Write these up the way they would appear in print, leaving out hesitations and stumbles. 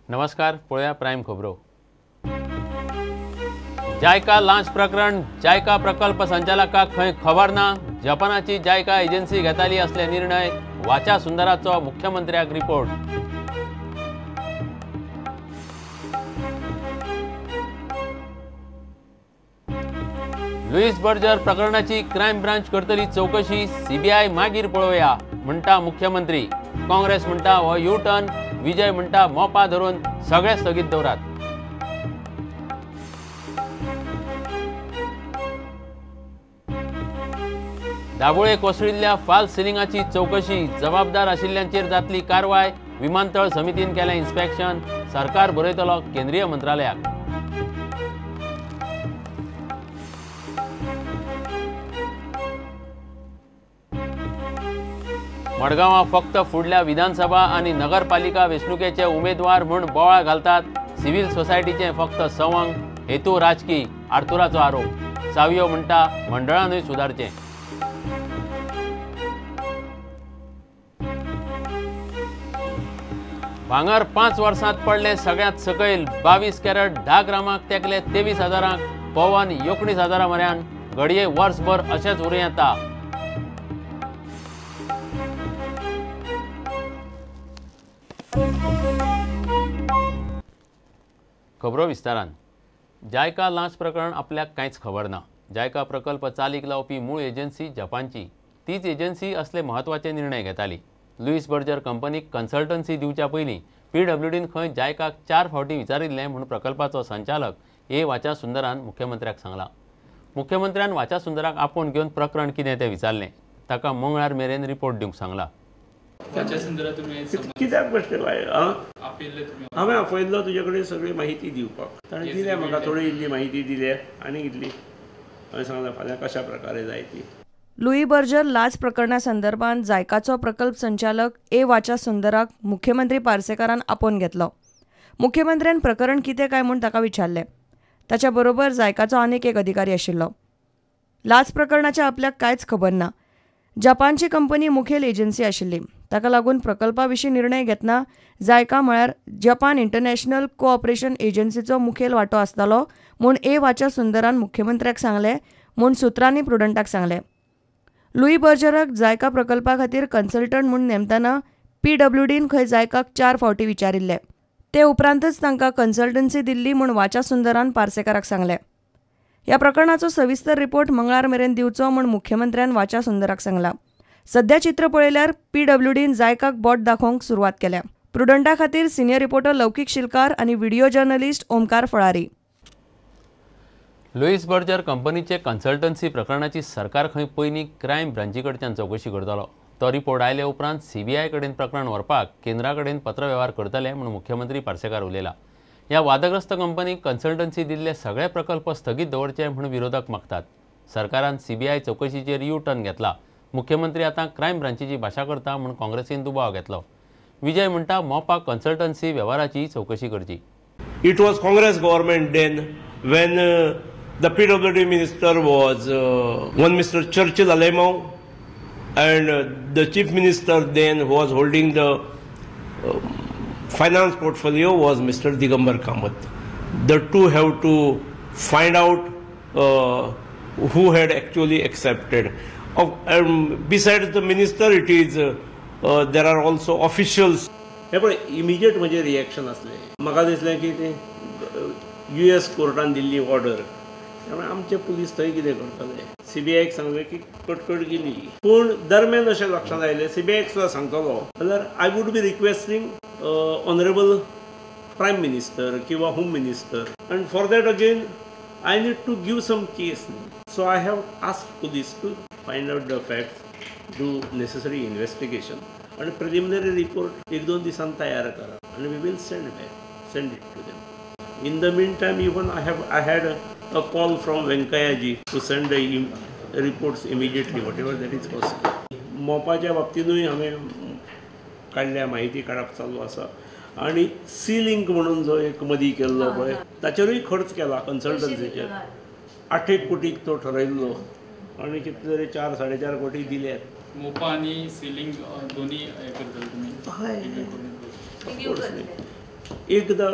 नमस्कार, पळोवया प्रायम खबरो. जायका लांच प्रकरण, जायका प्रकल्प संचालकाक खंय खबर ना, जपानाची जायका एजन्सी घेताली असले निर्णय, वाचा सुंदराचो मुख्यमंत्र्याक रिपोर्ट. लुईस बर्जर प्रकरणाची क्रायम ब्रांच करतली चौकशी, सीबीआय मागीर पळोवया म्हणटा मुख्यमंत्री. काँग्रेस म्हणटा हो यू टर्न, विजय म्हणटा मोपा धरून सगळे स्थगीत दवरात. दाबोळे कोसळिल्ल्या फाल्स सिलिंगाची चौकशी, जबाबदार आशिल्ल्यांचेर जातली कारवाय, विमानतळ समितीन केलें इन्स्पेक्शन, सरकार बरयतलो केंद्रीय मंत्रालयाक. मडगांवां फक्त फुडल्या विधानसभा आनी नगरपालिका वेंचणुकेचे उमेदवार म्हूण बोवाळ घालतात, सिव्हिल सोसायटीचे फक्त सवंग, हेतू राजकी, आर्थुराचो आरोप. सावियो म्हणटा मंडळानूय सुदारचें. भांगर 5 वर्सांत पडलें सगळ्यांत सकयल, 22 कॅरेट 10 ग्रामाक तेकले 23 हजारांक, पवन 19 हजारां म्हऱ्यान, घडये वर्सभर अशेंच उरूं येता. खबरो विस्तारान. जायका लांच प्रकरण आपल्याक कांयच खबर ना. जायका प्रकल्प चालीक लावपी मूळ एजन्सी जपानची, तीच एजन्सी असले म्हत्वाचे निर्णय घेताली. लुईस बर्जर कंपनीक कन्सल्टन्सी दिवच्या पयलीं पीडब्ल्यूडीन खंय जायकाक 4 फावटी विचारिल्लें म्हूण प्रकल्पाचो संचालक ए वाचा सुंदरान मुख्यमंत्र्याक सांगलां. मुख्यमंत्र्यान वाचा सुंदराक आपोवन घेवन प्रकरण कितें तें विचारलें. ताका मंगळार मेरेन रिपोर्ट दिवंक सांगला. कित्याक प्रश्न हांवें आपयल्लो तुजे कडेन सगळी माहिती दिवपाक, ताणें दिल्या म्हाका थोडी इल्ली माहिती दिल्या आनी इल्ली हांवें सांगलें फाल्यां कशा प्रकारे जाय ती. लुई बर्जर लाच प्रकरणा संदर्भात जायकाचो प्रकल्प संचालक ए वाचा सुंदराक मुख्यमंत्री पार्सेकारान आपोवन घेतलो. मुख्यमंत्र्यान प्रकरण कितें काय म्हूण ताका विचारलें. ताच्या बरोबर जायकाचो आनीक एक अधिकारी आशिल्लो. लाच प्रकरणाचें आपल्याक कांयच खबर ना. जपानची कंपनी मुखेल एजन्सी आशिल्ली, ताका लागून प्रकल्पा विशीं निर्णय घेतना जायका म्हळ्यार जपान इंटरनॅशनल कोऑपरेशन एजन्सीचो मुखेल वांटो आसतालो म्हूण ए वाचा सुंदरान मुख्यमंत्र्याक सांगलें म्हूण सुत्रांनी प्रुडंटाक सांगलें. लुई बर्जराक जायका प्रकल्पा खातीर कन्सल्टंट म्हूण नेमतना पीडब्ल्यूडीन खंय जायकाक 4 फावटी विचारिल्लें. ते उपरांतच तांकां कन्सल्टन्सी दिल्ली म्हूण वाचा सुंदरान पार्सेकाराक सांगलें. ह्या प्रकरणाचो सविस्तर रिपोर्ट मंगळार मेरेन दिवचो म्हूण मुख्यमंत्र्यान वाचा सुंदराक सांगलां. सध्या चित्र पळयल्यार पीडब्ल्यूडीन जायकाक बोट दाखोवंक सुरवात केल्या. प्रुडंटा खातीर सिनियर रिपोर्टर लौकीक शिलकार आनी video journalist Omkar Falari. Louis Berger कंपनीचे कन्सल्टन्सी प्रकरणाची सरकार खंय पयलीं क्रायम ब्रांची कडच्यान चवकशी करतलो. तो रिपोर्ट आयले उपरांत सीबीआय कडेन प्रकरण व्हरपाक केंद्रा कडेन पत्रवेव्हार करतले म्हूण मुख्यमंत्री पार्सेकार उलयला. ह्या वादग्रस्त कंपनीक कन्सल्टन्सी दिल्ले सगळे प्रकल्प स्थगीत दवरचे म्हूण विरोधक मागतात. सरकारान सीबीआय चवकशीचेर यू टर्न घेतला. मुख्यमंत्री आतां क्रायम ब्रांचीची भाशा करता म्हूण काँग्रेसीन दुबाव घेतलो. विजय म्हणटा मोपा कन्सल्टन्सी वेव्हाराची चवकशी करची. It was Congress government then when the PWD minister was one Mr. Churchill Alemao, and the chief minister then who was holding the finance portfolio was Mr. Digambar Kamath. The two have to find out who had actually accepted. Besides the minister, it is there are also officials. हे पळय immediate म्हजें reaction आसलें. म्हाका दिसलें की तें US कोर्टान दिल्ली order, त्यामुळे आमचे पुलीस थंय कितें करतले. सीबीआयक सांगलें की कटकट गेली, पूण दरम्यान अशें लक्षांत आयलें सीबीआयक सुद्दां सांगतलो जाल्यार I would be requesting honourable prime minister किंवा home minister, and for that again I need to give some case. So I have asked police to find out the facts, do necessary investigation आनी preliminary report 1-2 दिसान तयार करा आनी we will send back, send it to them. In the meantime, even I had a call from Venkaiah ji to send the reports immediately, whatever that is possible. मोपाच्या बाबतीनूय हांवें काडल्या, माहिती काडप चालू आसा. आनी सी लिंक म्हणून जो एक मदीं केल्लो पळय ताचेरूय खर्च केला कन्सल्टन्सीचेर, 8 कोटीक तो ठरयल्लो आनी कितले तरी 4 साडे 4 कोटी दिल्यात. मोपा आनी सी लिंक दोन्ही हे करतले तुमी? हय, ऑफकोर्स. एकदां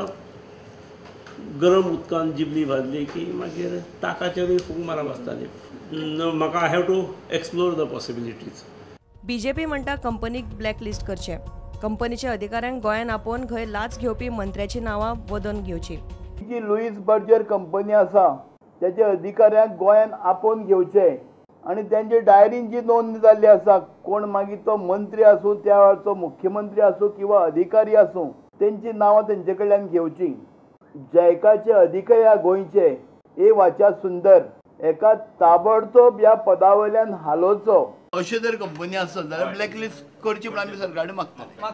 गरम उदकान जिबली भाजली की मागीर ताकाचेरूय फूंक मारप आसताली. म्हाका I have to explore the possibilities. BJP म्हणटा कंपनीक ब्लॅकलिस्ट करचें. कंपनीच्या अधिकाऱ्यांक गोंयान आपोवन खंय लाच घेवपी मंत्र्याची नांवां वदोवन घेवची. जी लुईस बर्जर कंपनी आसा त्याच्या अधिकाऱ्यांक गोंयान आपोवन घेवचे आनी त्यांचे डायरीन जी नोंद जाल्ली आसा, कोण मागीर तो मंत्री आसूं, त्या वेळाचो मुख्यमंत्री आसूं किंवा अधिकारी आसूं, तेंची नांवां तेंचे कडल्यान घेवची. जैकाचे अधिकारी गोंयचे ए वाचा सुंदर एका ताबडतोब ह्या पदा वयल्यान हालोवचो. अशें जर कंपनी आसत जाल्यार ब्लॅकलिस्ट करची म्हूण आमी सरकारान मागतले.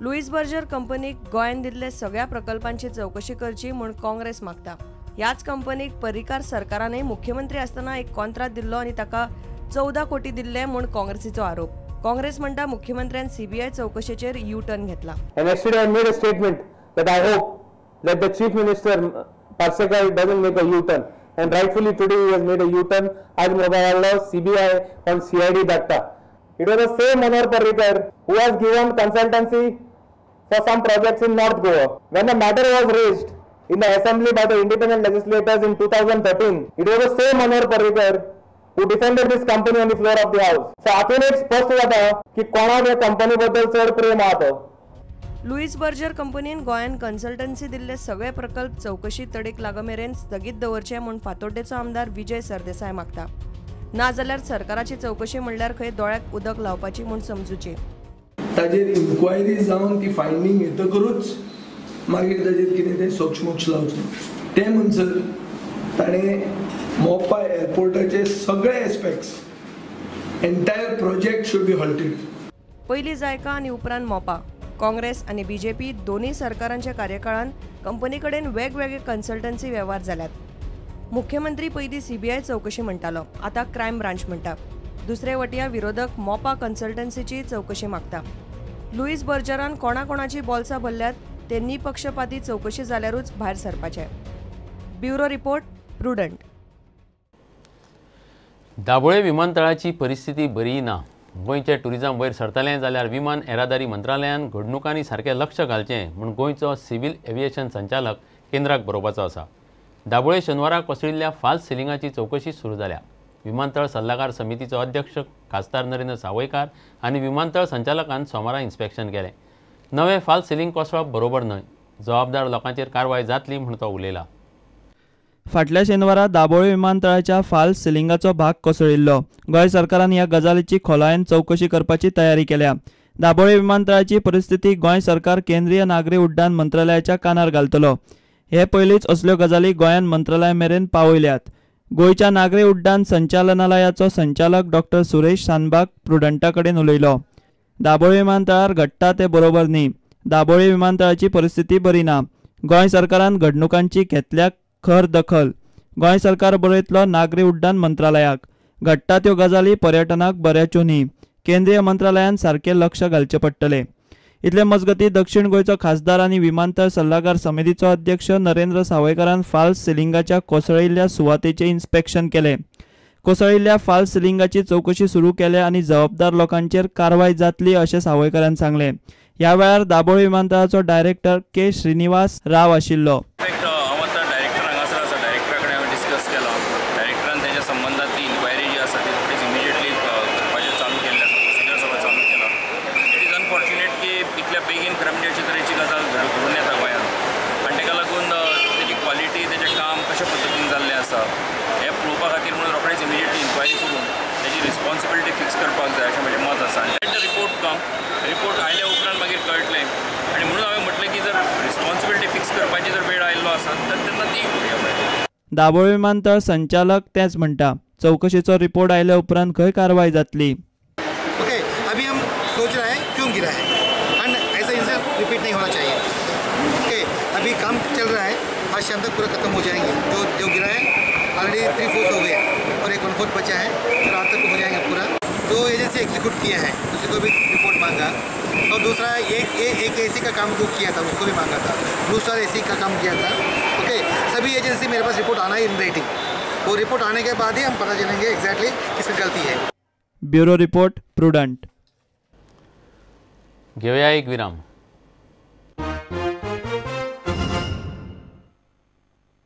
लुईस बर्जर कंपनीक गोंयान दिल्ले सगळ्या प्रकल्पांची चवकशी करची म्हूण काँग्रेस मागता. ह्याच कंपनीक पर्रीकार सरकारानय मुख्यमंत्री आसतना एक कॉन्ट्राक्ट दिल्लो आनी ताका 14 कोटी दिल्ले म्हूण काँग्रेसीचो आरोप. काँग्रेस म्हणटा मुख्यमंत्र्यान सीबीआय चवकशेचेर यू टर्न घेतला. And yesterday I made a statement that I hope that the Chief Minister Parsekar doesn't make a U-turn, and rightfully today he has made a U-turn. आज मोबाईल CBI on CID धाडटा. It was the same Manohar Parrikar who has given consultancy for some projects in North Goa. When the matter was raised in the assembly by the independent legislators in 2013, it was the same Manohar Parrikar who defended this company on the floor of the house. So हातून एक स्पष्ट जाता की कोणाक ह्या company बद्दल चड प्रेम आहा तो. लुईस बर्जर कंपनीन गोंयान कन्सल्टन्सी दिल्ले सगळे प्रकल्प चवकशी तडीक लागमेरेन स्थगीत दवरचे म्हूण फातोड्डेचो आमदार विजय सरदेसाय मागता. नाजाल्यार सरकाराची चवकशी म्हणल्यार खंय दोळ्याक उदक लावपाची म्हूण समजुची. ताजेर इन्क्वायरी जावन ती फायंडींग येतकरूच मागीर ताजेर कितें तें सोक्षमोक्ष लावचो. तें म्हणसर ताणें मोपा एअरपोर्टाचे सगळे aspects, entire project should be halted. पयलीं जायका आनी उपरांत मोपा. काँग्रेस आनी बीजेपी दोनूय सरकारांच्या कार्यकाळान कंपनी कडेन वेगवेगळे कन्सल्टन्सी वेव्हार जाल्यात. मुख्यमंत्री पयलीं सीबीआय चवकशी म्हणटालो, आतां क्रायम ब्रांच म्हणटा. दुसरे वटया विरोधक मोपा कन्सल्टन्सीची चवकशी मागता. लुईस बर्जरान कोणाकोणाची बोल्सां भरल्यात ते निपक्षपाती चवकशी जाल्यारूच भायर सरपाचे. Bureau report, Prudent. Dabolim विमानतळाची परिस्थिती बरी ना. गोंयचें टुरिझम वयर सरतलें जाल्यार विमान येरादारी मंत्रालयान घडणुकांनी सारकें लक्ष घालचें म्हूण गोंयचो सिव्हील एव्हिएशन संचालक केंद्राक बरोवपाचो आसा. दाबोळे शेनवारा कोसळिल्ल्या फाल्स सिलिंगाची चवकशी सुरू जाल्या. विमानतळ सल्लागार समितीचो अध्यक्ष खासदार नरेंद्र सावयकार आनी विमानतळ संचालकान सोमारा इन्स्पेक्शन केलें. नवें फाल्स सिलिंग कोसळप बरोबर न्हय, जबाबदार लोकांचेर कारवाय जातली म्हूण तो उलयला. फाटल्या शेनवारा दाबोळे विमानतळाच्या फाल्स सिलिंगाचो भाग कोसळिल्लो. गोंय सरकारान ह्या गजालीची खोलायेन चवकशी करपाची तयारी केल्या. दाबोळे विमानतळाची परिस्थिती गोंय सरकार केंद्रीय नागरी उड्डाण मंत्रालयाच्या कानार घालतलो. हे पयलींच असल्यो गजाली गोंयान मंत्रालया मेरेन पावयल्यात. गोंयच्या नागरी उड्डाण संचालनालयाचो संचालक डॉक्टर सुरेश शानबाग प्रुडंटा कडेन उलयलो. दाबोळे विमानतळार घडटा तें बरोबर न्ही. दाबोळे विमानतळाची परिस्थिती बरी ना. गोंय सरकारान घडणुकांची घेतल्या खर दखल. गोंय सरकार बरयतलो नागरी उड्डाण मंत्रालयाक. घडटा त्यो गजाली पर्यटनाक बऱ्याच्यो न्ही. केंद्रीय मंत्रालयान सारकें लक्ष घालचें पडटलें. इतले मजगतीं दक्षिण गोंयचो खासदार आनी विमानतळ सल्लागार समितीचो अध्यक्ष नरेंद्र सावयकारान फाल्स सिलिंगाच्या कोसळिल्ल्या सुवातेचें इन्स्पेक्शन केलें. कोसळिल्ल्या फाल्स सिलिंगाची चवकशी सुरू केल्या आनी जबाबदार लोकांचेर कारवाय जातली अशें सावयकारान सांगलें. ह्या वेळार दाबोळी विमानतळाचो डायरेक्टर के श्रीनिवास राव आशिल्लो. रिपोर्ट आयल्या उपरांत मागीर कळटलें आनी म्हणून हांवें म्हटलें की जर रिस्पॉन्सिबिलिटी फिक्स करपाची जर वेळ आयिल्लो आसत तर तेन्ना ती करुया. दाबोळी विमानतळ संचालक तेच म्हणटा, चवकशेचो रिपोर्ट आयल्या उपरांत खंय कारवाय जातली. ओके, अभी हम सोच रहे हैं क्यों गिरा है एंड ऐसा इंसिडेंट रिपीट नहीं होना चाहिए. ओके, अभी काम चल रहा है, आज शाम तक पूरा खत्म हो जाएंगे. जो जो गिरा है ऑलरेडी 3/4 हो गया और 1/4 बचा है, तो रात तक हो जाएंगे पूरा. जो एजेंसी एग्जीक्यूट किया है उसी को भी रिपोर्ट मांगा और दूसरा एक एसी का काम जो किया था उसको भी मांगा था, ब्लू स्टार एसी का काम किया था. ओके, सभी एजेंसी मेरे पास रिपोर्ट आना है इन राइटिंग. वो रिपोर्ट आने के बाद ही हम पता चलेंगे एग्जैक्टली किसकी गलती है. Bureau report, Prudent. घेवया एक विराम.